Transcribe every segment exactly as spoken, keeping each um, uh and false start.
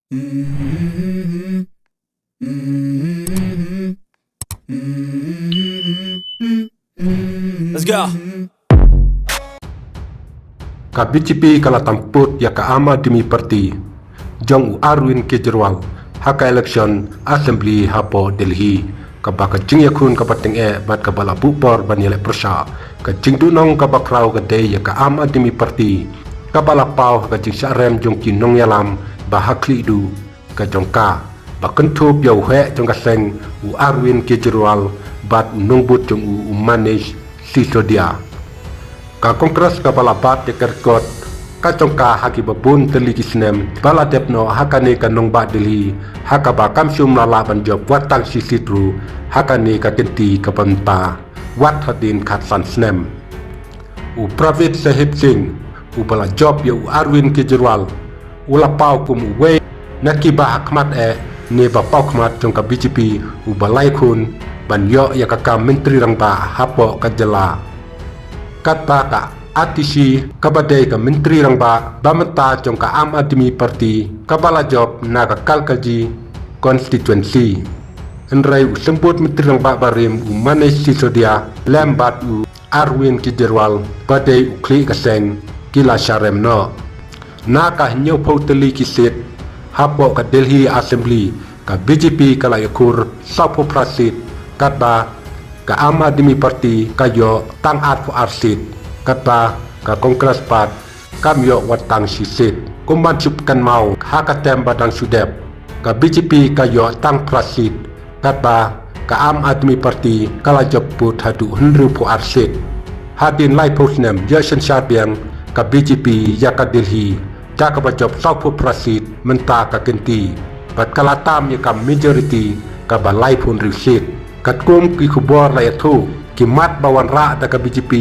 Let's go. Ka B J P ka la tam pud ïa ka Aam Aadmi Party jong u Arvind Kejriwal ha ka election assembly hapoh Delhi, kaba ka jingïakhun kaba tyngeh bad kaba la buh por ban ïaleh pyrshah. Ka jingduhnong kaba khraw ka dei ïa ka Aam Aadmi Party, kaba la paw ha ka jingshah rem jong ki nongïalam ba ha khlieh duh ka jong ka, ba kynthup ïa u heh jong ka seng, u Arvind Kejriwal, bad u nongbud jong u, u Manish Sisodia. Ka Congress kaba la bat ïa ka record ka jong ka ha kiba bun tylli ki snem ba la dep noh ha kane ka nongbah Delhi, ha kaba kam shym la lah ban jop wat tang shi seat ruh ha kane ka kynti kaba mynta, wat hadien khatsan snem. U Praveer Sahib Singh, uba la jop ïa u Arvind Kejriwal, u la paw kum uwei na kiba ha khmat eh ne ba paw khmat jong ka B J P, uba la ïakhun ban ïoh ïa ka kam Myntri Rangbah hapoh ka jylla. Katba ka Atishi, kaba dei ka Myntri Rangbah ba mynta jong ka Aam Aadmi Party, kaba la jop na ka Kalkaji constituency. Hynrei u symbud Myntri Rangbah barim, u Manish Sisodia, lem bad u Arvind Kejriwal, ba dei u khlieh ka seng, ki la shah rem noh. Na ka hynñiewphew tylli ki seat hapoh ka Delhi Assembly, ka B J P ka la ïakhun sawphew phra seat, katba ka Aam Aadmi Party ka ïoh tang arphew ar seat, katba ka Congress pat kam ïoh wat tang shi seat. Kum ban shu pynkynmaw, ha ka term ba dang shu dep, ka B J P ka ïoh tang phra seat, katba ka Aam Aadmi Party ka la jop pud haduh hynriewphew ar seat. Hadien laiphew snem ïoh synshar biang ka B J P ïa ka Delhi, da kaba jop sawphew phra seat mynta ka kynti, bad ka la tam ïa ka majority kaba laiphew hynriew seat. Katkum ki khubor la ïathuh, ki mat ba wanrah da ka B J P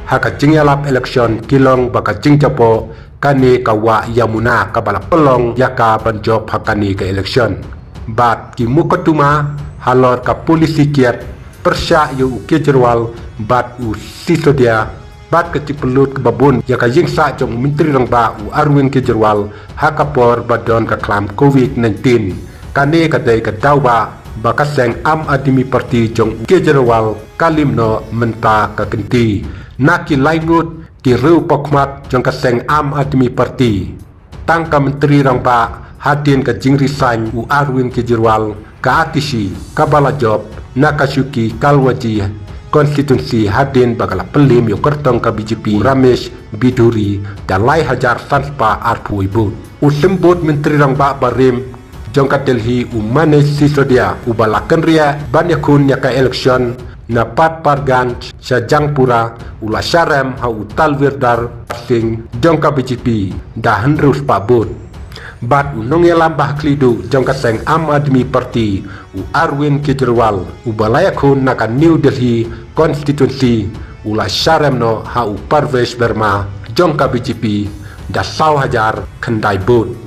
ha ka jingïalap election ki long ba ka jingjaboh kane ka wah Yamuna kaba la pynlong ïa ka ban jop ha kane ka election. Bad ki mukotduma halor ka policy kiad pyrshah ïa u Kejriwal bad u Sisodia, bad ka jingpynlut kaba bun ïa ka ïingsah jong u Myntri Rangbah u Arvind Kejriwal ha ka por ba don ka khlam covid nineteen. Kane ka dei ka daw ba, ba ka seng Aam Aadmi Party jong u Kejriwal ka lim noh mynta ka kynti. Na ki lai ngut ki riewpawkhmat jong ka seng Aam Aadmi Party, tang ka Myntri Rangbah hadien ka jingresign u Arvind Kejriwal, ka Atishi, kaba la jop na ka shuki Kalkaji constituency hadien ba ka la pynliem ïa u kyrtong ka B J P, Ramesh Bidhuri, da lai hajar san spah arphew wei vote. U symbud Myntri Rangbah barim jong ka Delhi, u Manish Sisodia, uba la kynriah ban ïakhun ïa ka election na Patparganj sha Jangpura, u la shah rem ha u Talwinder Singh jong ka B J P da hynriew spah vote. Bad u nongïalam ba ha khlieh duh jong ka seng Aam Aadmi Party, u Arvind Kejriwal, uba la ïakhun na ka New Delhi constituency, u la shah rem noh ha u Parvesh Verma jong ka B J P da saw hajar khyndai vote.